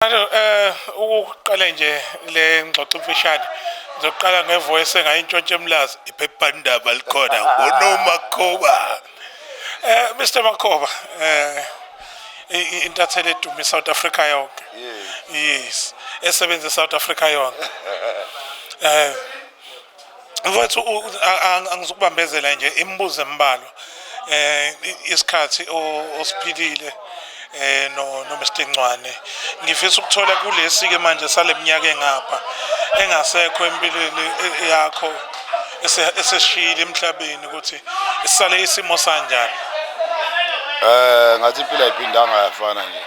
Manje ukuqala nje le ngxoxo imfishane, ngizoqala ngevoice engayintshontsha eMlazi, iphephandaba likhona ngoNomakhoba. Mr Makhoba, intatheli edume South Africa yonke. Yes. Esebenza eSouth Africa yonke. Mfowethu, angizukubambezela nje, imibuzo embalwa. Isikhathi osiphilile no Mr Ncwane, ngifisa ukuthola kulesi ke manje saleminyaka engapha engasekho empilweni yakho, eseshiyile emhlabeni, ukuthi isale isimo sanjani? Ngathi impilo ayiphindanga yafana nje,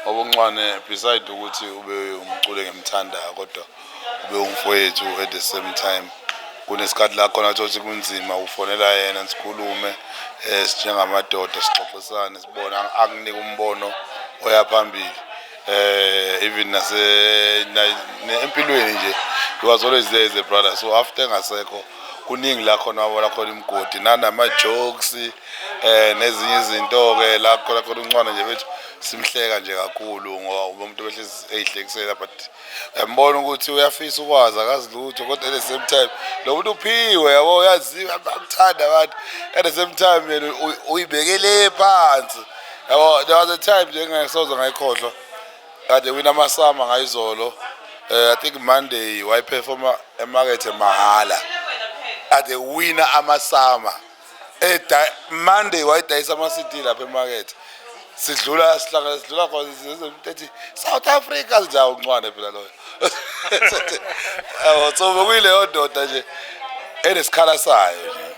ngoba uNcwane, beside ukuthi ube umculo engimthandayo, kodwa ube umfowethu at the same time. Kunesikhathi la khona thothi kunzima, ufonela yena, sikhulume sinjengamadoda, sixoxisane, sibone, akunika umbono oya phambili. Even nase empilweni nje, he was always there as a brother. So after engasekho, kuningi la khona wabona khona imigodi nanama jokes nezinye izinto ke la khona khona uNcwane nje bethu simhleka nje kakhulu, ngoba umuntu behlezi eyihlekisela, but uyambona ukuthi uyafisa ukwazi, akazi lutho, kodwa at the same time lo muntu uphiwe, yabo, uyaziwa, bamthanda abantu. At the same time yena uyibekele phansi, yabo. There was a time nje engingasoze ngayikhohlwa, kade wina amaSAMA ngayizolo, I think Monday, wayiperforma emakethe mahhala. Kade wina amaSAMA eda Monday, wayidayisa ama-CD lapha emakethe. Sidlula, sihlangana, sidlula khona ethi South Africa, sithi, "Hawu, uNcwane phela loyo." Yabo, so bekuyileyo ndoda nje enesikhala sayo nje.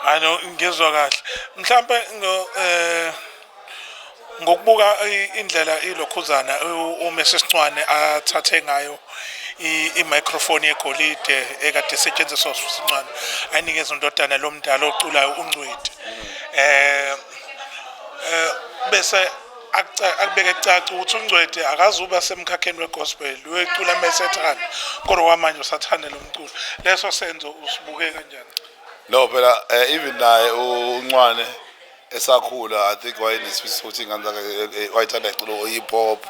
Hayi no, ngizwa kahle. Mhlambe ngo ngokubuka indlela ilokhuzana uMrs Ncwane athathe ngayo i-microphone yegolide ekade isetshenziswa uSincwane, ayinikeza undodana lomdala oculayo uNgcweti, bese akubeke kucace ukuthi uNgcweti akazuba semkhakheni wegospel, uyecula mesethanda, kodwa kwamanje usathanda lo mculo. Leso senzo usibuke kanjani? No, phela even naye uNcwane esakhula, I think wayenesifiso ukuthi ingane zakhe wayethanda iculo hip hop,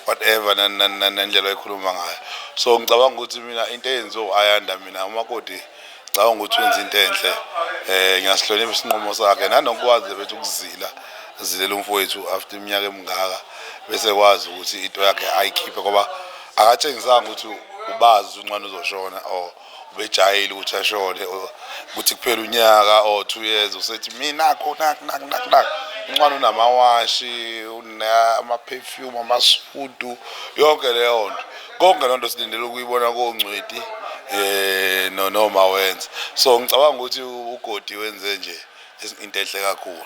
whatever, nendlela ayikhuluma ngayo. So ngicabanga ukuthi mina into eyenziwe u-Ayanda, mina umakoti, ngicabanga ukuthi wenza into enhle. Ngiyasihlonipha isinqumo sakhe, nanokwazi bethu ukuzila, zilela umfowethu after iminyaka emingaka, bese kwazi ukuthi into yakhe ayikhiphe, ngoba akatshengisanga ukuthi ubazi uNcwane uzoshona or ubejayele ukuthi ashone, or ukuthi kuphela unyaka or 2 years usethi mina nakho nakho nakho nakho. UNcwane unamawashi, una-ama-perfume, amasudu, yonke leyo nto, konke loo nto silindele ukuyibona koNgcweti no noma wenza. So ngicabanga ukuthi ugodi wenze nje into enhle kakhulu.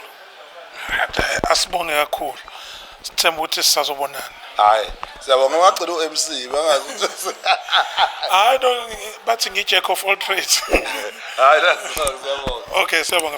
Asibonge kakhulu, sithemba ukuthi sisazobonana. Hayi, siyabonga. Ungagcina u-MC bangazi ukuthi Hayi no, bathi ngi-jack of all trades. Hayi, siyabonga. Okay, siyabonga.